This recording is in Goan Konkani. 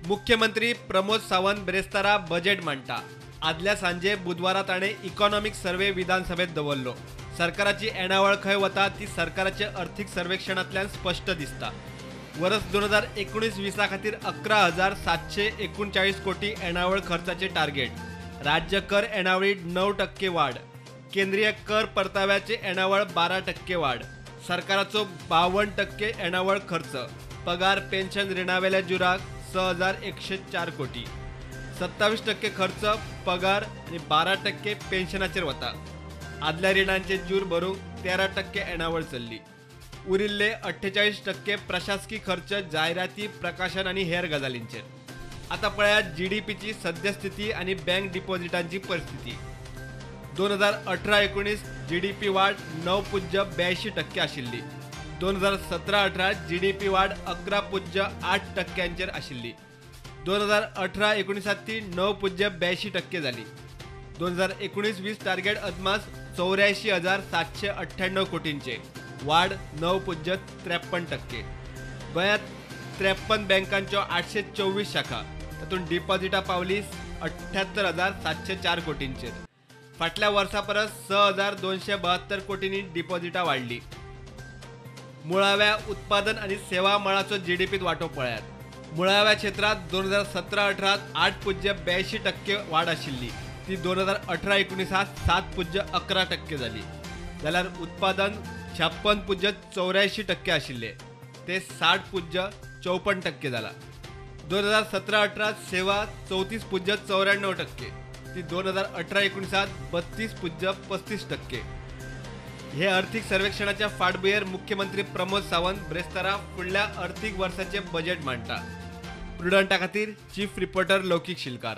मुख्यमंत्री प्रमोद सावंत ब्रेस्तारा बजेट मांडटा. आदल्या सांजे बुधवारा ताणें इकॉनॉमिक सर्वे विधानसभेत दवरलो. सरकाराची येणावळ खंय वता ती सरकाराचे अर्थीक सर्वेक्षणांतल्यान स्पश्ट दिसता. वर्स 2019-20 खातीर 11,739 कोटी येणावळ खर्चाचे टार्गेट. राज्य कर येणावळीत 9% वाड. केंद्रीय कर परताव्याचे येणावळ 12% वाड. सरकाराचो 52% येणावळ खर्च. पगार पेन्शन रिणावेल्या जुराक 6,104 कोटी. 27% खर्च पगार आनी 12% पेन्शनाचेर वता. आदल्या रिणांचे जूर भरूंक 13% येणावळ चल्ली. उरिल्ले 48% प्रशासकी खर्च जायराती, प्रकाशन आनी हेर गजालींचेर. आतां पळयात जीडीपीची सद्यस्थिती आनी बँक डिपॉझिटांची परिस्थिती. 2018-19 जीडीपी वाड 9.82% आशिल्ली. 2017-18 जीडीपी वाड 11.8% आशिल्ली. 2018-19 ती 9.82% जाली. 2019-20 टार्गेट अदमास 84,798 कोटींचे, वाड 9.53%. गोंयांत 53 बँकांच्यो 824 शाखा, तातूंत डिपॉझिटां पावली 78,704 कोटींचेर. फाटल्या वर्सा परस 6,272 कोटींनी डिपॉझिटां वाडली. मुळाव्या उत्पादन आनी सेवा मळाचो जीडीपीत वांटो पळयात. मुळाव्या क्षेत्रांत 2017-18 8.82% वाड आशिल्ली, ती 2018-19 7.11% जाली. जाल्यार उत्पादन 56.84% आशिल्ले, ते 60.54% जाला. 2017-18 सेवा 34.94%, ती 2018-19 32.35%. हे अर्थीक सर्वेक्षणाच्या फाटभुंयेर मुख्यमंत्री प्रमोद सावंत ब्रेस्तारा फुडल्या अर्थीक वर्साचे बजेट मांडटा. प्रुडंटा खातीर चीफ रिपोर्टर लौकीक शिलकार.